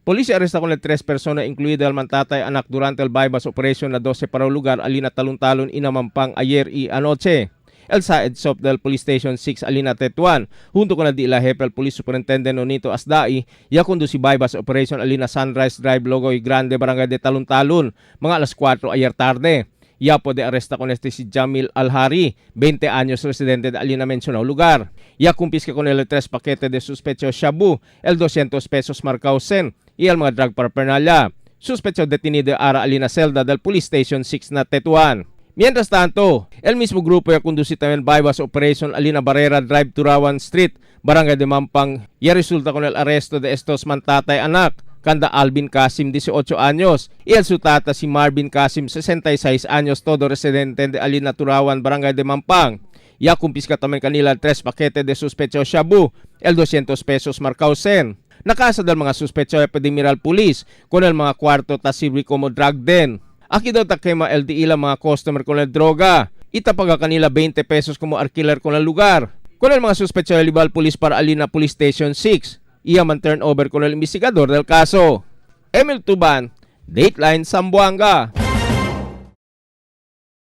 Policía arresta con el tres personas, incluida el mantatay anak, durante el buy-bust operation na 12 para lugar alina Talon-Talon ina Mampang ayer y anoche. El Saed Sop del Police Station 6 Alina Tetuan, junto con el DILA jefe el Police Superintendent Nonito Asdai, ya conduci buy-bust operation alina Sunrise Drive Logoy Grande, Barangay de Talon-Talon, mga alas 4 ayer tarde. Ya po de arresta con este si Jamil Alhari, 20 años, residente de alina mencionado lugar. Ya kumpiska con el tres paquete de sospecho shabu, el 200 pesos marcao sen, y el mga drug paraphernalia. Sospecho detenido ara alina celda del Police Station 6 na Tetuan. Mientras tanto, el mismo grupo ya conduce también buy-bust operation Alina Barrera Drive Turawan Street, Barangay de Mampang, ya resulta con el arresto de estos mantatay anak, kanda Alvin Kasim, 18 años, y el su tata si Marvin Kasim, 66 años, todo residente de Alina Turawan, Barangay de Mampang. Ya kumpiska también kanila tres paquete de sospecho shabu, el 200 pesos marcao sen. Nakasa del mga sospecho epidemiral police con el mga kwarto tasibri como drug den. Aki daw takema el di ila mga customer con el droga. Itapaga kanila 20 pesos como alquiler con el lugar. Con el mga sospecho libal police para Alina Police Station 6. Iya man turn over con el investigador del caso. Emil Tuban, Dateline Zamboanga.